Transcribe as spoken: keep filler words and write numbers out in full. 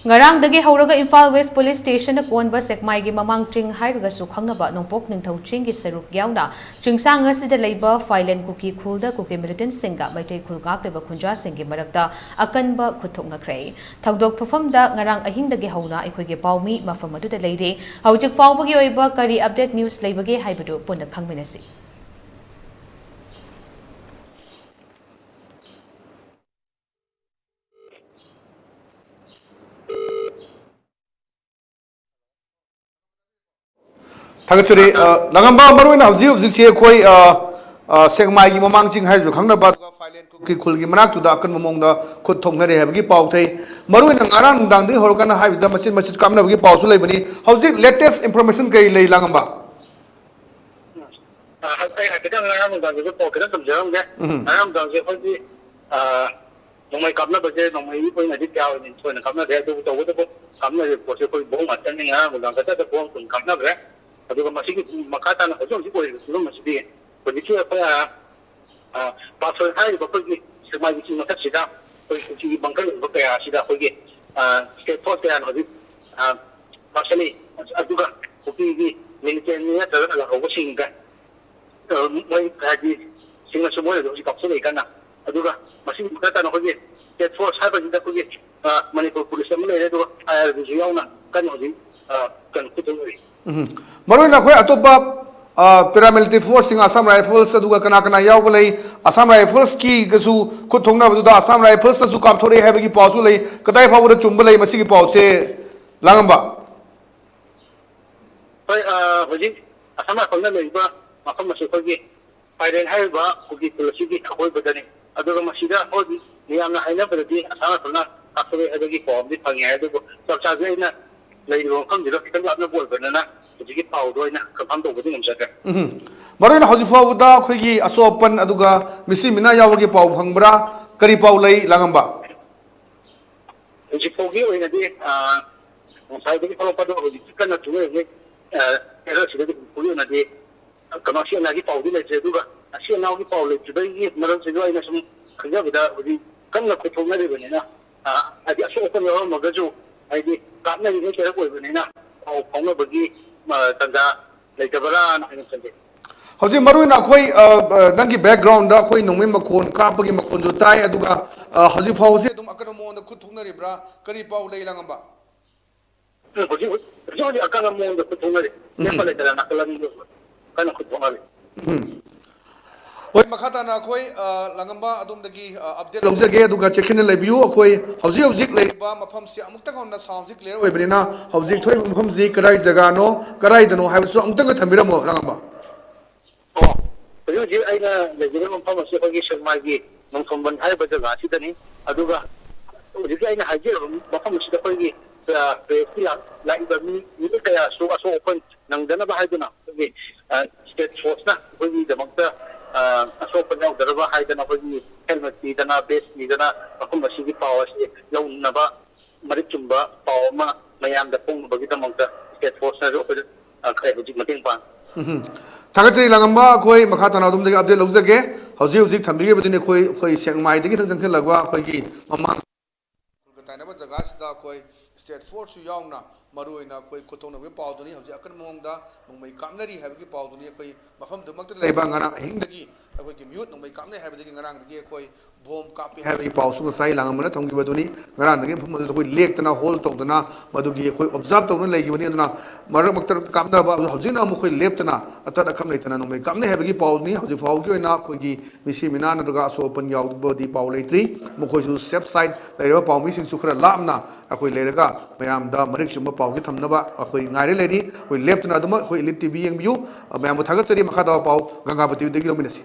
ꯉꯔꯥꯡꯗꯒꯤ ꯍꯧꯔꯒ Imphal west police ꯁ꯭ꯇꯦꯁꯟꯅ ꯀꯣꯟꯕ ꯁꯦꯛꯃꯥꯏꯒꯤ ꯃꯃꯥꯡ ꯆꯤꯡ ꯍꯥꯏꯔꯒꯁꯨ ꯈꯪꯅꯕ ꯅꯣꯡꯄꯣꯛ ꯅꯤꯡꯊꯧ ꯆꯤꯡꯒꯤ ꯁꯔꯨꯛ ꯌꯥꯎꯅ ꯆꯤꯡꯁꯥꯡ ꯑꯁꯤꯗ ꯂꯩꯕ ꯐꯥꯏꯂꯦꯟ ꯀꯨꯀꯤ ꯈꯨꯜꯗ ꯀꯨꯀꯤ ꯃꯤꯂꯤꯇꯦꯟꯠꯁꯤꯡꯒ ꯃꯩꯇꯩ ꯈꯨꯜ ꯉꯥꯛꯂꯤꯕ ꯈꯨꯟꯖꯥꯁꯤꯡꯒꯤ ꯃꯔꯛꯇ ꯑꯀꯟꯕ ꯈꯨꯠꯊꯣꯛꯅꯈ꯭ꯔꯦ꯫ ꯊꯧꯗꯣꯛ ꯊꯣꯛꯐꯝꯗ ꯉꯔꯥꯡ ꯑꯍꯤꯡꯗꯒꯤ ꯍꯧꯅ ꯑꯩꯈꯣꯏꯒꯤ ꯄꯥꯎꯃꯤ ꯃꯐꯝ ꯑꯗꯨꯗ ꯂꯩꯔꯤ꯫ ꯍꯧꯖꯤꯛ ꯐꯥꯎꯕꯒꯤ ꯑꯣꯏꯕ ꯀꯔꯤ ꯑꯞꯗꯦꯠ ꯅ꯭ꯌꯨꯁ ꯂꯩꯕꯒꯦ ꯍꯥꯏꯕꯗꯨ ꯄꯨꯟꯅ ꯈꯪꯃꯤꯟꯅꯁꯤ꯫ ꯊꯥꯒꯠꯆꯔꯤ꯫ ꯑ, ꯂꯥꯡꯉꯝꯕ, ꯃꯔꯨꯑꯣꯏꯅ ꯍꯧꯖꯤꯛ ꯍꯧꯖꯤꯛꯁꯦ ꯑꯩꯈꯣꯏ, ꯑ, ꯑ, ꯁꯦꯛꯃꯥꯏꯒꯤ ꯃꯃꯥꯡ ꯆꯤꯡ ꯍꯥꯏꯔꯁꯨ ꯈꯪꯅꯕ, ꯑꯗꯨꯒ ꯐꯥꯏꯂꯦꯟ ꯀꯨꯀꯤ ꯈꯨꯜꯒꯤ ꯃꯅꯥꯛꯇꯨꯗ ꯑꯀꯟꯕ ꯃꯑꯣꯡꯗ ꯈꯨꯠ ꯊꯣꯛꯅꯔꯦ ꯍꯥꯏꯕꯒꯤ ꯄꯥꯎ ꯊꯩ꯫ ꯃꯔꯨꯑꯣꯏꯅ ꯉꯔꯥꯡ ꯅꯨꯡꯗꯥꯡꯗꯒꯤ ꯍꯧꯔꯒꯅ ꯍꯥꯏꯕꯁꯤꯗ ꯃꯆꯤꯠ ꯃꯆꯤꯠ ꯀꯥꯞꯅꯕꯒꯤ ꯄꯥꯎꯁꯨ ꯂꯩꯕꯅꯤ꯫ ꯍꯧꯖꯤꯛ ꯂꯦꯇꯦꯁ ꯏꯟꯐꯣꯔꯃꯦꯁꯟ ꯀꯔꯤ ꯂꯩ, ꯂꯥꯡꯉꯝꯕ? ꯑ, ꯑꯩ ꯍꯥꯏꯐꯦꯠꯇꯪ ꯉꯔꯥꯡ ꯅꯨꯡꯗꯥꯡꯒꯤꯁꯨ ꯄꯥꯎ ꯈꯤꯇꯪ ꯇꯝꯖꯔꯝꯒꯦ꯫ ꯎꯝ꯫ ꯉꯔꯥꯡ ꯅꯨꯡꯗꯥꯡꯁꯦ ꯑꯩꯈꯣꯏꯒꯤ, ꯑ, ꯅꯣꯡꯃꯩ ꯀꯥꯞꯅꯕꯁꯦ ꯅꯣꯡꯃꯩꯒꯤ ꯑꯣꯏꯅꯗꯤ ꯀꯌꯥ ꯑꯣꯏꯅ ꯊꯣꯏꯅ ꯀꯥꯞꯅꯗꯦ, ꯑꯗꯨꯕꯨ ꯇꯧꯕꯇꯕꯨ ꯀꯥꯞꯅꯔꯤꯕ ꯄꯣꯠꯁꯦ ꯑꯩꯈꯣꯏ ꯕꯣꯝ ꯉꯥꯛꯇꯅꯤ꯫ ꯉꯔꯥꯡ ꯅꯨꯡꯗꯥꯡ ꯈꯛꯇꯗ ꯕꯣꯝ ꯀꯨꯟ ꯀꯥꯞꯅꯈ꯭ꯔꯦ꯫ ꯑꯗꯨꯒ ꯃꯁꯤꯒꯤ ꯃꯈꯥ ꯇꯥꯅ ꯍꯧꯖꯤꯛ ꯍꯧꯖꯤꯛ ꯑꯣꯏꯔꯤꯕ ꯐꯤꯕꯝ ꯑꯁꯤꯗꯤ ꯍꯧꯖꯤꯛꯀꯤ ꯑꯩꯈꯣꯏ, ꯑ, ꯑ, ꯄꯥꯊꯣꯏ ꯍꯥꯏꯔꯤꯕ ꯑꯩꯈꯣꯏꯒꯤ ꯁꯦꯛꯃꯥꯏꯒꯤ ꯆꯤꯡ ꯃꯊꯛꯁꯤꯗ ꯑꯩꯈꯣꯏ ꯀꯨꯀꯤꯒꯤ ꯕꯪꯀꯔ ꯂꯩꯕ ꯀꯌꯥ ꯑꯁꯤꯗ ꯑꯩꯈꯣꯏꯒꯤ, ꯑ, ꯁ꯭ꯇꯦꯠ ꯐꯣꯔꯁ ꯀꯌꯥꯅ ꯍꯧꯖꯤꯛ, ꯑ, ꯄꯥꯁꯜꯂꯤ꯫ ꯑꯗꯨꯒ ꯀꯨꯀꯤꯒꯤ ꯃꯤꯂꯤꯇꯦꯟ ꯅꯠꯇ꯭ꯔꯒ ꯂꯥꯜꯍꯧꯕꯁꯤꯡꯗ ꯑ, ꯃꯣꯏ ꯍꯥꯏꯗꯤ ꯁꯤꯡꯅꯁꯨ ꯃꯣꯏꯅꯁꯨ ꯍꯧꯖꯤꯛ ꯀꯥꯞꯊꯣꯛꯂꯛꯏ ꯀꯟꯅ꯫ ꯑꯗꯨꯒ ꯃꯁꯤꯒꯤ ꯃꯈꯥ ꯇꯥꯅ ꯑꯩꯈꯣꯏꯒꯤ ꯁ꯭ꯇꯦꯠ ꯐꯣꯔꯁ ꯍꯥꯏꯕꯁꯤꯗ ꯑꯩꯈꯣꯏꯒꯤ, ꯑ, ꯃꯅꯤꯄꯨꯔ ꯄꯨꯂꯤꯁ ꯑꯃ ꯂꯩꯔꯦ, ꯑꯗꯨꯒ ꯑꯥꯏ ꯑꯥꯔ ꯕꯤꯁꯨ ꯌꯥꯎꯅ ꯀꯟꯅ ꯍꯧꯖꯤꯛ, ꯑ, ꯀꯩꯅꯣ ꯈꯨꯠꯊꯣꯛꯅꯔꯤ꯫ ꯎꯝ꯫ ꯃꯔꯨꯑꯣꯏꯅ ꯑꯩꯈꯣꯏ ꯑꯇꯣꯞꯄ, ꯑ, ꯄꯦꯔꯥꯃꯤꯂꯤꯇꯔꯤ ꯐꯣꯔꯁꯁꯤꯡ, ꯑꯁꯥꯝ ꯔꯥꯏꯐꯜꯁ, ꯑꯗꯨꯒ ꯀꯅꯥ ꯀꯅꯥ ꯌꯥꯎꯕ ꯂꯩ? ꯑꯁꯥꯝ ꯔꯥꯏꯐꯜꯁꯀꯤꯒꯁꯨ ꯈꯨꯠ ꯊꯣꯛꯅꯕꯗꯨꯗ ꯑꯁꯥꯝ ꯔꯥꯏꯐꯜꯁꯅꯁꯨ ꯀꯥꯞꯊꯣꯔꯛꯑꯦ ꯍꯥꯏꯕꯒꯤ ꯄꯥꯎꯁꯨ ꯂꯩ꯫ ꯀꯗꯥꯏ ꯐꯥꯎꯕꯗ ꯆꯨꯝꯕ ꯂꯩ ꯃꯁꯤꯒꯤ ꯄꯥꯎꯁꯦ, ꯂꯥꯡꯉꯝꯕ? ꯍꯣꯏ, ꯑ, ꯍꯧꯖꯤꯛ ꯑꯁꯥꯝ ꯔꯥꯏꯐꯜꯅ ꯂꯩꯔꯤꯕ ꯃꯐꯝ ꯑꯁꯤ ꯑꯩꯈꯣꯏꯒꯤ ꯐꯥꯏꯔꯦꯟ ꯍꯥꯏꯔꯤꯕ ꯀꯨꯀꯤ ꯈꯨꯜ ꯑꯁꯤꯒꯤ ꯑꯀꯣꯏꯕꯗꯅꯤ꯫ ꯑꯗꯨꯒ ꯃꯁꯤꯗ ꯍꯧꯖꯤꯛ ꯃꯤꯌꯥꯝꯅ ꯍꯥꯏꯅꯕꯗꯗꯤ ꯑꯁꯥꯝ ꯔꯥꯏꯐꯜꯅ ꯀꯥꯞꯊꯣꯔꯛꯑꯦ ꯍꯥꯏꯕꯒꯤ ꯄꯥꯎ ꯑꯃꯗꯤ ꯐꯪꯉꯦ ꯍꯥꯏ, ꯑꯗꯨꯕꯨ ꯆꯞ ꯆꯥꯕꯤ ꯑꯩꯅ ꯂꯩꯔꯤꯕ ꯃꯐꯝꯁꯤꯒ ꯈꯤꯇꯪ ꯂꯥꯞꯅꯕ ꯑꯣꯏꯕꯅꯤꯅ ꯍꯧꯖꯤꯛꯀꯤ ꯄꯥꯎꯗꯣ ꯑꯩꯅ ꯀꯟꯐꯥꯔꯝ ꯇꯧꯕꯗꯤ ꯉꯝꯖꯗ꯭ꯔꯦ꯫ ꯎꯝ꯫ ꯃꯔꯨꯑꯣꯏꯅ ꯍꯧꯖꯤꯛ ꯐꯥꯎꯕꯗ ꯑꯩꯈꯣꯏꯒꯤ ꯑꯁꯣꯛ ꯑꯄꯟ ꯑꯗꯨꯒ ꯃꯤꯁꯤ ꯃꯤꯅꯥ ꯌꯥꯎꯕꯒꯤ ꯄꯥꯎ ꯐꯪꯕ꯭ꯔꯥ? ꯀꯔꯤ ꯄꯥꯎ ꯂꯩ, ꯂꯥꯡꯉꯝꯕ? ꯍꯧꯖꯤꯛ ꯐꯥꯎꯒꯤ ꯑꯣꯏꯅꯗꯤ, ꯑ, ꯉꯁꯥꯏꯗꯒꯤ ꯊꯣꯛꯂꯛꯄꯗꯣ ꯍꯧꯖꯤꯛꯇꯤ ꯀꯟꯅ ꯊꯣꯛꯅꯔꯤꯕꯅꯤ꯫ ꯑ, ꯍꯧꯖꯤꯛ ꯐꯥꯎꯒꯤ ꯑꯣꯏꯅꯗꯤ ꯀꯩꯅꯣ, ꯑꯁꯤ ꯑꯅꯥꯒꯤ ꯄꯥꯎꯗꯤ ꯂꯩꯇ꯭ꯔꯦ꯫ ꯑꯗꯨꯒ ꯑꯁꯤ ꯑꯅꯥꯒꯤ ꯄꯥꯎ ꯂꯩꯇ꯭ꯔꯤꯕꯒꯤ ꯃꯔꯝꯁꯤꯁꯨ ꯑꯩꯅ ꯁꯨꯝ ꯈꯟꯖꯕꯗ ꯍꯧꯖꯤꯛ ꯀꯟꯅ ꯈꯨꯠꯊꯣꯛꯅꯔꯤꯕꯅꯤꯅ, ꯑ, ꯍꯥꯏꯗꯤ ꯑꯁꯣꯛ ꯑꯄꯟ ꯌꯥꯎꯔꯝꯃꯒꯁꯨ ꯍꯥꯏꯗꯤ ꯀꯥꯞꯅꯔꯤꯉꯩ ꯁꯔꯨꯛ ꯑꯣꯏꯕꯅꯤꯅ ꯄꯥꯎ ꯐꯥꯎꯅꯕꯒꯤ, ꯑ, ꯇꯥꯟꯖꯥ ꯂꯩꯇꯕ꯭ꯔꯥꯅ ꯑꯩꯅ ꯈꯟꯖꯩ꯫ ꯍꯧꯖꯤꯛ ꯃꯔꯨ ꯑꯣꯏꯅ ꯑꯩꯈꯣꯏ, ꯑ, ꯑ, ꯅꯪꯒꯤ background-ꯗ ꯑꯩꯈꯣꯏ ꯅꯣꯡꯃꯩ ꯃꯈꯣꯟ, ꯀꯥꯞꯄꯒꯤ ꯃꯈꯣꯟꯁꯨ ꯇꯥꯏ, ꯑꯗꯨꯒ, ꯑ, ꯍꯧꯖꯤꯛ ꯐꯥꯎꯕꯁꯦ ꯑꯗꯨꯝ ꯑꯀꯟꯕ ꯃꯑꯣꯡꯗ ꯈꯨꯠ ꯊꯣꯛꯅꯔꯤꯕ꯭ꯔꯥ? ꯀꯔꯤ ꯄꯥꯎ ꯂꯩ, ꯂꯥꯡꯉꯝꯕ? ꯎꯝ, ꯍꯧꯖꯤꯛ, ꯍꯧꯖꯤꯛ, ꯍꯧꯖꯤꯛ ꯑꯀꯟꯕ ꯃꯑꯣꯡꯗ ꯈꯨꯠ ꯊꯣꯛꯅꯔꯤ꯫ ꯎꯝ꯫ ꯂꯦꯞꯄ ꯂꯩꯇꯅ ꯅꯥꯀꯜ ꯑꯅꯤꯗ ꯀꯟꯅ ꯈꯨꯠ ꯊꯣꯛꯅꯔꯤ꯫ ꯎꯝ꯫ ꯍꯣꯏ, ꯃꯈꯥ ꯇꯥꯅ ꯑꯩꯈꯣꯏ, ꯑ, ꯂꯥꯡꯉꯝꯕ ꯑꯗꯣꯝꯗꯒꯤ, ꯑ, update ꯂꯧꯖꯒꯦ, ꯑꯗꯨꯒ ꯆꯦꯛꯁꯤꯟꯅ ꯂꯩꯕꯤꯌꯨ꯫ ꯑꯩꯈꯣꯏ ꯍꯧꯖꯤꯛ ꯍꯧꯖꯤꯛ ꯂꯩꯔꯤꯕ ꯃꯐꯝꯁꯤ ꯑꯃꯨꯛꯇꯪ ꯍꯟꯅ sound-ꯁꯤ clear ꯑꯣꯏꯕꯅꯤꯅ, ꯍꯧꯖꯤꯛ ꯊꯣꯛꯏꯕ ꯃꯐꯝꯁꯤ ꯀꯗꯥꯏ ꯖꯒꯥꯅꯣ, ꯀꯗꯥꯏꯗꯅꯣ ꯍꯥꯏꯕꯁꯨ ꯑꯃꯨꯛꯇꯪꯒ ꯊꯝꯕꯤꯔꯝꯃꯣ, ꯂꯥꯡꯉꯝꯕ꯫ ꯑꯣ, ꯍꯧꯖꯤꯛ ꯍꯧꯖꯤꯛ ꯑꯩꯅ ꯂꯩꯖꯔꯤꯕ ꯃꯐꯝ ꯑꯁꯤ ꯑꯩꯈꯣꯏꯒꯤ ꯁꯦꯛꯃꯥꯏꯒꯤ ꯅꯣꯡꯊꯣꯝꯕꯟ ꯍꯥꯏꯔꯤꯕ ꯖꯒꯥ ꯑꯁꯤꯗꯅꯤ꯫ ꯑꯗꯨꯒ ꯍꯧꯖꯤꯛꯀꯤ ꯑꯩꯅ ꯍꯥꯏꯖꯔꯤꯕ ꯃꯐꯝ ꯑꯁꯤꯗ ꯑꯩꯈꯣꯏꯒꯤ, ꯑ, press-ꯀꯤ ꯂꯥꯛ-, ꯂꯥꯛꯏꯕ ꯃꯤ, ꯃꯤ ꯀꯌꯥꯁꯨ ꯑꯁꯣꯛ ꯑꯄꯟ ꯅꯪꯗꯅꯕ ꯍꯥꯏꯗꯨꯅ ꯑꯩꯈꯣꯏꯒꯤ, ꯑ, state force-ꯅ ꯑꯩꯈꯣꯏꯒꯤꯗꯃꯛꯇ, ꯑ, ꯑꯁꯣꯛ ꯑꯄꯟ ꯌꯥꯎꯗꯅꯕ ꯍꯥꯏꯗꯅ ꯑꯩꯈꯣꯏꯒꯤ helmet ꯄꯤꯗꯅ, vest ꯄꯤꯗꯅ ꯃꯐꯝ ꯑꯁꯤꯒꯤ ꯄꯥꯎ ꯑꯁꯤ ꯂꯧꯅꯕ ꯃꯔꯤꯛ ꯆꯨꯝꯕ ꯄꯥꯎ ꯑꯃ ꯃꯌꯥꯝꯗ ꯐꯣꯡꯅꯕꯒꯤꯗꯃꯛꯇ state force-ꯅꯁꯨ ꯑꯩꯈꯣꯏꯗ, ꯑ, ꯈꯔ ꯍꯧꯖꯤꯛ ꯃꯇꯦꯡ ꯄꯥꯡ-꯫ ꯎꯝ꯫ ꯊꯥꯒꯠꯆꯔꯤ, ꯂꯥꯡꯉꯝꯕ꯫ ꯑꯩꯈꯣꯏ ꯃꯈꯥ ꯇꯥꯅ ꯑꯗꯣꯝꯗꯒꯤ update ꯂꯧꯖꯒꯦ꯫ ꯍꯧꯖꯤꯛ ꯍꯧꯖꯤꯛ ꯊꯝꯕꯤꯔꯤꯕꯗꯨꯅꯤ ꯑꯩꯈꯣꯏ, ꯑꯩꯈꯣꯏ ꯁꯦꯛꯃꯥꯏꯗꯒꯤ ꯈꯤꯇꯪ ꯆꯪꯁꯤꯜꯂꯒ ꯑꯩꯈꯣꯏꯒꯤ ꯃꯃꯥꯡ ꯈꯨꯜꯒ ꯇꯥꯏꯅꯕ ꯖꯒꯥꯁꯤꯗ ꯑꯩꯈꯣꯏ state force-ꯁꯨ ꯌꯥꯎꯅ ꯃꯔꯨꯑꯣꯏꯅ ꯑꯩꯈꯣꯏ ꯈꯨꯠꯊꯣꯛꯅꯕꯒꯤ ꯄꯥꯎꯗꯨꯅꯤ꯫ ꯍꯧꯖꯤꯛ ꯑꯀꯟꯕ ꯃꯑꯣꯡꯗ ꯅꯣꯡꯃꯩ ꯀꯥꯞꯅꯔꯤ ꯍꯥꯏꯕꯒꯤ ꯄꯥꯎꯗꯨꯅꯤ꯫ ꯑꯩꯈꯣꯏ ꯃꯐꯝꯗꯨꯃꯛꯇ ꯂꯩꯕ ꯉꯔꯥꯡ ꯑꯍꯤꯡꯗꯒꯤ ꯑꯩꯈꯣꯏꯒꯤ ꯃꯤꯍꯨꯠ ꯅꯣꯡꯃꯩ ꯀꯥꯞꯅꯩ ꯍꯥꯏꯕꯗꯒꯤ ꯉꯔꯥꯡꯗꯒꯤ ꯑꯩꯈꯣꯏ bomb ꯀꯥꯞꯄꯤ ꯍꯥꯏꯕꯒꯤ ꯄꯥꯎꯁꯨ ꯉꯁꯥꯏ ꯂꯥꯡꯉꯝꯕꯅ ꯊꯝꯈꯤꯕꯗꯨꯅꯤ꯫ ꯉꯔꯥꯡꯗꯒꯤ ꯃꯐꯝ ꯑꯗꯨꯗ ꯑꯩꯈꯣꯏ ꯂꯦꯞꯇꯅ hold ꯇꯧꯗꯅ ꯃꯗꯨꯒꯤ ꯑꯩꯈꯣꯏ observe ꯇꯧꯗꯨꯅ ꯂꯩꯈꯤꯕꯅꯤ꯫ ꯑꯗꯨꯅ ꯃꯔꯛ ꯃꯔꯛꯇ ꯀꯥꯞꯅꯕ ꯑꯗꯨ ꯍꯧꯖꯤꯛꯅ ꯑꯃꯨꯛ ꯑꯩꯈꯣꯏ ꯂꯦꯞꯇꯅ ꯑꯇꯠ ꯑꯀꯝ ꯂꯩꯇꯅ ꯅꯣꯡꯃꯩ ꯀꯥꯞꯅꯩ ꯍꯥꯏꯕꯒꯤ ꯄꯥꯎꯅꯤ꯫ ꯍꯧꯖꯤꯛ ꯐꯥꯎꯕꯒꯤ ꯑꯣꯏꯅ ꯑꯩꯈꯣꯏꯒꯤ ꯃꯤꯁꯤ ꯃꯤꯅꯥ ꯅꯠꯇ꯭ꯔꯒ ꯑꯁꯣꯛ ꯑꯄꯟ ꯌꯥꯎꯕꯗꯤ ꯄꯥꯎ ꯂꯩꯇ꯭ꯔꯤ꯫ ꯃꯈꯣꯏꯁꯨ safe side ꯂꯩꯔꯤꯕ ꯄꯥꯎꯃꯤꯁꯤꯡꯁꯨ ꯈꯔ ꯂꯥꯞꯅ ꯑꯩꯈꯣꯏ ꯂꯩꯔꯒ ꯃꯌꯥꯝꯗ ꯃꯔꯤꯛ ꯆꯨꯝꯕ ꯄꯥꯎꯁꯤ ꯊꯝꯅꯕ ꯑꯩꯈꯣꯏ ꯉꯥꯏꯔ ꯂꯩꯔꯤ꯫ ꯑꯩꯈꯣꯏ ꯂꯦꯞꯇꯅ ꯑꯗꯨꯃꯛ ꯑꯩꯈꯣꯏ Elite T V ꯌꯦꯡꯕꯤꯌꯨ꯫ ꯃꯌꯥꯝꯕꯨ ꯊꯥꯒꯠꯆꯔꯤ꯫ ꯃꯈꯥ ꯇꯥꯕ ꯄꯥꯎ ꯒꯪꯒꯥꯕꯇꯤꯗꯒꯤ ꯂꯧꯃꯤꯟꯅꯁꯤ꯫